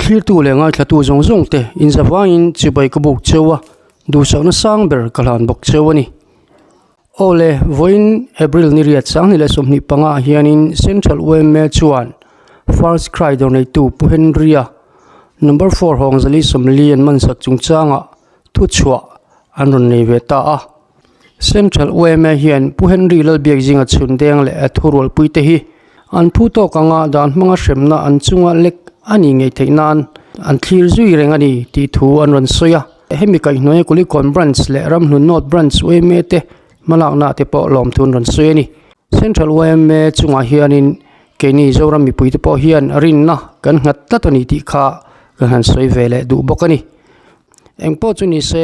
Thlirtu leh ngaithlatu zawng zawng te inzavangin chibai ka buk cheu a, duhsakna sang ber ka hlan bawk cheu a ni. Aw le, vawiin April ni riat 2025 ah hianin Central yma chuan First Cry dawr neitu Pu Henry-a Number four Hawngzali 40 an mansak chungchangah thuchhuah an rawn nei ve ta a. Central yma hian Pu Henry Lalbiakzinga chhun deng leh a thurualpui te hi an phu tawk anga dan hmanga hremna an chunga lek a nih ngei theih nan an thlir zui reng a ni tih thu an rawn sawi a. Hemi kaihhnuaia Kulikawn Branch leh Ramhlun North Branch yma te hmalakna te pawh lawmthu an rawn sawi a ni. Central yma chungah hianin keini Zoram mipui te pawh hian rinna kan nghat tlat a ni tih kha kan han sawi ve leh duh bawk a ni. Engpawh chu ni se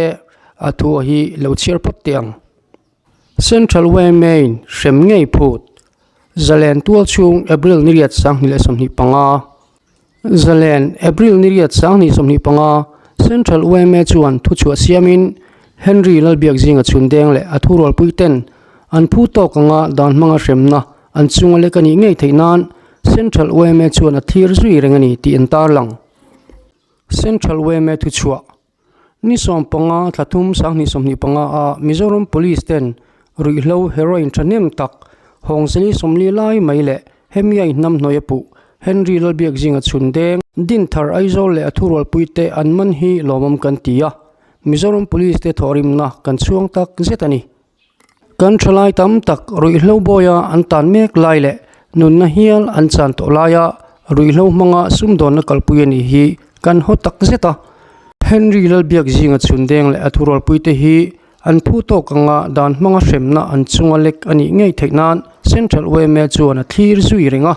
a thu hi lo chhiar phawt teh ang. Central yma in hrem ngei phut Zalen tual chhung April ni riat 2025. Zalen April ni riat 2025 Central yma chuan thuchhuah siamin Henry Lalbiakzinga chhun deng leh a thurualpui ten an phu tawk anga dan hmanga hremna an chunga lek a nih ngei theih nan Central yma chuan a thlir zui reng a ni tih an tarlang. Central yma thuchhuah Ni 15 thla thum 2025 a Mizoram Police ten ruihhlo heroin thahnem tak Hawngzeli 40 lai mai leh hemi a inhnamhnawih a puh Henry Lalbiakzinga chhun deng Dinthar Aizawl leh a thurualpui te an man hi lawmawm kan ti a, Mizoram Police te thawhrimna kan chhuang tak zet a ni. Kan thalai tam tak ruihhlo bawia an tan mek lai leh nunna hial an chan tawh laia ruihhlo hmanga sumdawnna kalpui a nih hi kan haw tak zet a. Henry Lalbiakzinga chhundeng leh a thurualpuite hi an phu tawk anga dan hmanga hremna an chunga lek a nih ngei theih nan Central yma chuan a thlir zui reng a.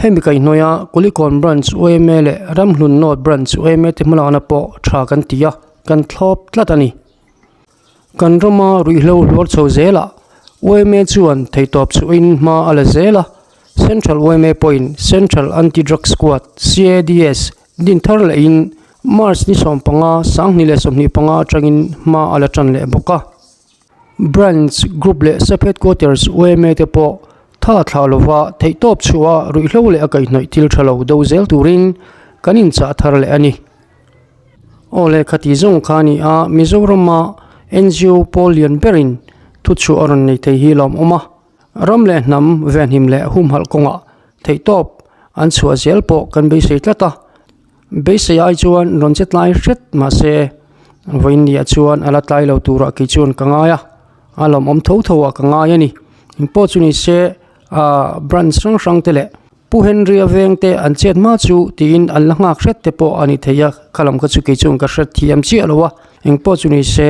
Hemi kaihhnawia Kulikawn Branch yma leh Ramhlun North Branch yma te hmalakna pawh tha kan ti a, kan thlawp tlat a ni. Kan rama ruihhlo hluar chho zelah yma chuan theihtawp chhuahin hma a la zel a, Central yma pawhin Central Anti-Drug Squad, CADS, din thar lehin March ni 15, 2025 atangin hma a la tan leh bawk a. Branch, Group leh Sub Headquarters yma te pawh tha thlah lova theihtawp chhuah ruihhlo leh a kaihhnawih thil tha lo do zel turin kan inchah thar leh a ni. Aw le khati zawng kha a ni a, Mizorama NGO pawl lian berin thuchhuah a rawn nei thei hi lawm awm a, ram leh hnam venhim leh humhalh kawngah theihtawp an chhuah zel pawh kan beisei tlat a, beisei ai chuan rawn che tlai hret mahse vawiin ni ah chuan a la tlai lo turah kei chuan ka ngai a, a lawmawm tho tho ah ka ngai a ni. Engpawh chu ni se ah branch hrang hrang te leh Pu Henry-a veng te an chet hma chu tiin an la nghak hret te pawh a ni thei a, kha lam kha chu kei chuan ka hret thiam chiah lo a, engpawh chu ni se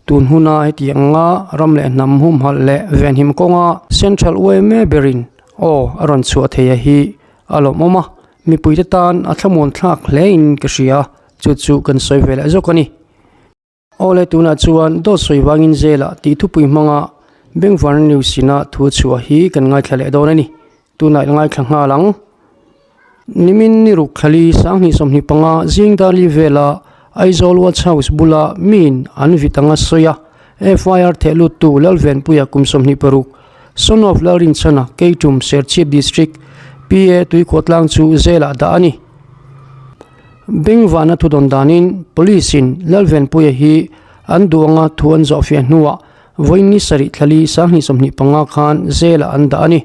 tun huna heti anga ram leh hnam humhalh leh venhim kawnga Central yma berin aw a rawn chhuah thei a hi a lawmawm a, mipuite tan a thlamuan thlak hle in ka hria, chu chu kan sawi ve leh zawk a ni. Aw le tunah chuan dawt sawi vangin zela tih thupui hmanga Bengvarna News ina thu chhuah hi kan ngaithla leh dawn a ni. Tunah i ngaithla nghal ang. Nimin ni ruk thlali 2025 zing Dali vela Aizawl Watch House bula miin an vit anga sawi a, FIR thehluttu Lalvenpuia kum 26, son of Lalrinchhana, Keitum, Serchhip District, PA Tuikhuahtlang chu zelah dah a ni. Bengvana thudawn danin Police in Lalvenpuia hi an duh anga thu an zawh fiah hnuah vawiin ni sarih thlali 2025 khan jail-ah an dah a ni.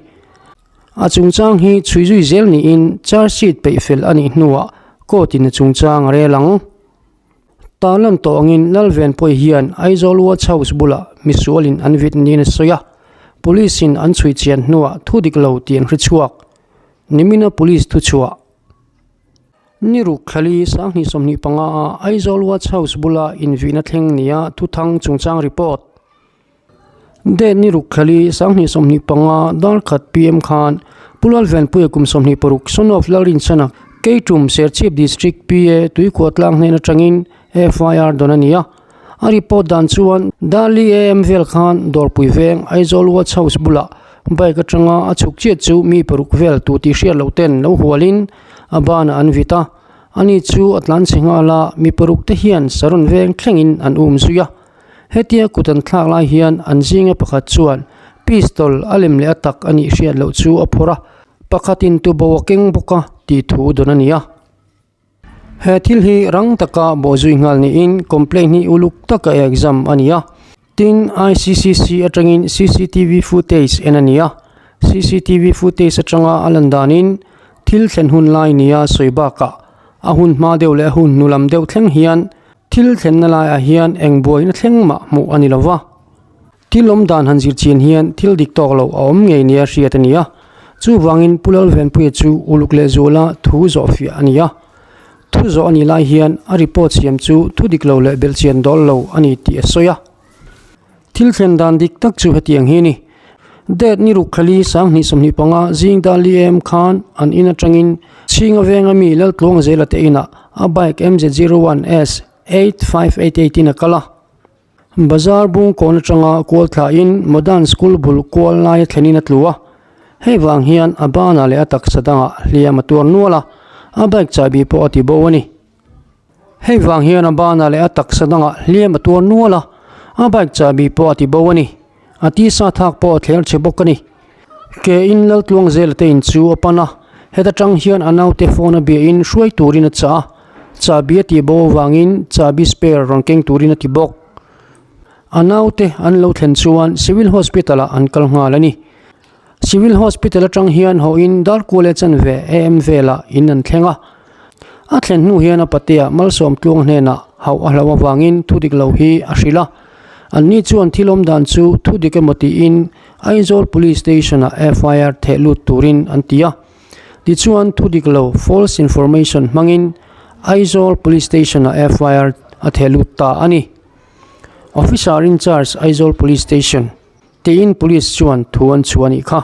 A chungchang hi chhui zui zel niin charge sheet peih fel a nih hnuah court in a chungchang a rel ang. Tarlan tawh angin Lalvenpuia hian Aizawl Watch House bulah misualin an vit niin a sawi a, Police in an chhui chian hnuah thu dik lo tih an hre chhuak. Nimina Police thuchhuah. Ni ruk thlali 2025 a Aizawl Watch House bula invihna thleng nia thuthang chungchang report. Date ni ruk thlali 2025 dar khat pm khan Pu Lalvenpuia kum 26 son of Lalrinchhana Keitum Serchhip District PA Tuikhuahtlang hnen atangin FIR dawn a ni a. A report dan chuan Dali am vel khan Dawrpui veng Aizawl Watch House bulah bike atanga a chhuk chiat chu mi paruk vel tu tih hriat loh ten lo hualin a banah an vit a. Ani chu a tlan chhe nghal a, mi paruk te hian saron veng thlengin an um zui a. Hetia kut an thlak lai hian an zinga pakhat chuan pistol a lem leh a tak a nih hriat loh chu a phawrh a, pakhatin tubo a keng bawk a tih thu dawn a ni a. He thil hi rang taka bawhzui nghal niin complaint hi uluk taka exam a ni a. Tin, ICCC atangin cctv footage en a ni a. Cctv footage atanga a lan danin thil thlen hun lai nia sawi bakah a hun hma deuh leh a hun hnu lam deuh thleng hian thil thlenna laiah hian eng buaina thleng mah hmuh a ni lo va. Thil awm dan han zir chin hian thil dik tawk lo a awm ngei nia hriat a ni a. Chuvangin Pu Lalvenpuia chu uluk leh zuala thu zawh fiah a ni a. Thu zawh a nih lai hian a report siam chu thu dik lo leh belhchian dawl lo a ni tih a sawi a. Thil thlen dan dik tak chu hetiang hi a ni. Date ni ruk khali 2025 zing Dali em khan an in atangin Chhinga venga mi Laltluangzela te inah a bike MZ01S 8588 in a kal a. Bazar bung kawn atanga kual thlain Modern School bul kual laia thlenin a tlu a, hei vang hian a banah leh a taksa dangah hliam a tuar nual a, a bike chahbi pawh a ti bo a ni. Hei vang hian a banah leh a taksa dangah hliam a tuar nual a, a bike chahbi pawh a ti bo a ni. A tisa thak pawh a thler chhe bawk a ni. Ke in Laltluang zela te in chu a pan a, heta tang hian a naute phone a biahin hruai turin a chah a, chahbi a tih bo avangin chahbi spare rawn keng turin a ti bawk. A naute an lo thlen chuan Civil Hospital ah an kal nghal a ni. Civil Hospital atang hian hawhin Darkual leh chanve AM velah in an thleng a. A thlen hnu hian a patea Malsawm Tluang hnenah hauh a hlauh avangin thu dik lo hi a hrilh a. Anni chuan thil awm dan chu thu dik emaw tiin Aizawl Police Station-ah FIR theh lut turin an ti a. Tichuan thu dik lo, false information, hmangin Aizawl Police Station-ah FIR a theh lut ta a ni. Officer in charge Aizawl Police Station tiin Police chuan thu an chhuah a nih kha.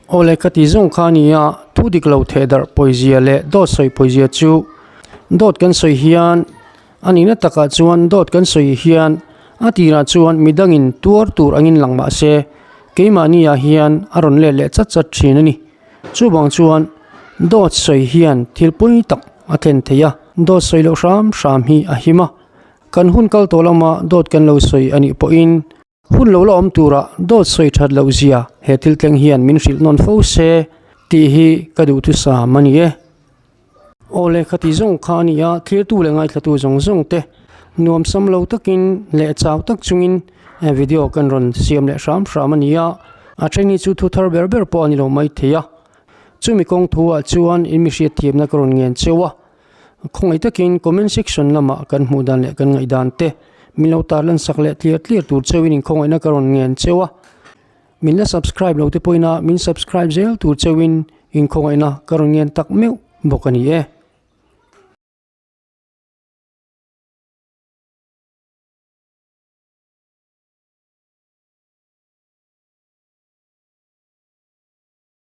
Aw le ka ti zawng kha a ni a, thu dik lo theh darh pawizia leh dawt sawi pawizia chu dawt kan sawi hian a nihna takah chuan dawt kan sawi hian a tirah chuan midangin tuar tur angin lang mah se keimahni ah hian a rawn let leh chat chat thin a ni. Chuvang chuan dawt sawi hian thil pawi tak a thlen thei a, dawt sawi loh hram hram hi a him a, kan hun kal tawh lama dawt kan lo sawi a nih pawhin, Hun lo la awm turah dawt sawi that loh zia he thil tleng hian min hrilh nawn fo se tih hi ka duhthusam a ni e. Aw le khati zawng kha a ni a, thlirtu leh ngaithlatu zawng zawng te nuamsam lo takin leh chau tak chungin video kan rawn siam leh hram hram a ni a, a then hi chu thu thar ber ber pawh a ni lo maithei a, chumi kawng thu ah chuan in mi hriatthiamna ka rawn ngen cheu a. Khawngaih takin comment section lamah kan hmuh dan leh kan ngaih dan te min lo tar lan sak leh tliar tliar tur cheuhin inkhawngaihna ka rawn ngen cheu a. Min la subscribe lo te pawhin a min subscribe zel tur cheuhin inkhawngaihna ka rawn ngen tak meuh bawk a ni e.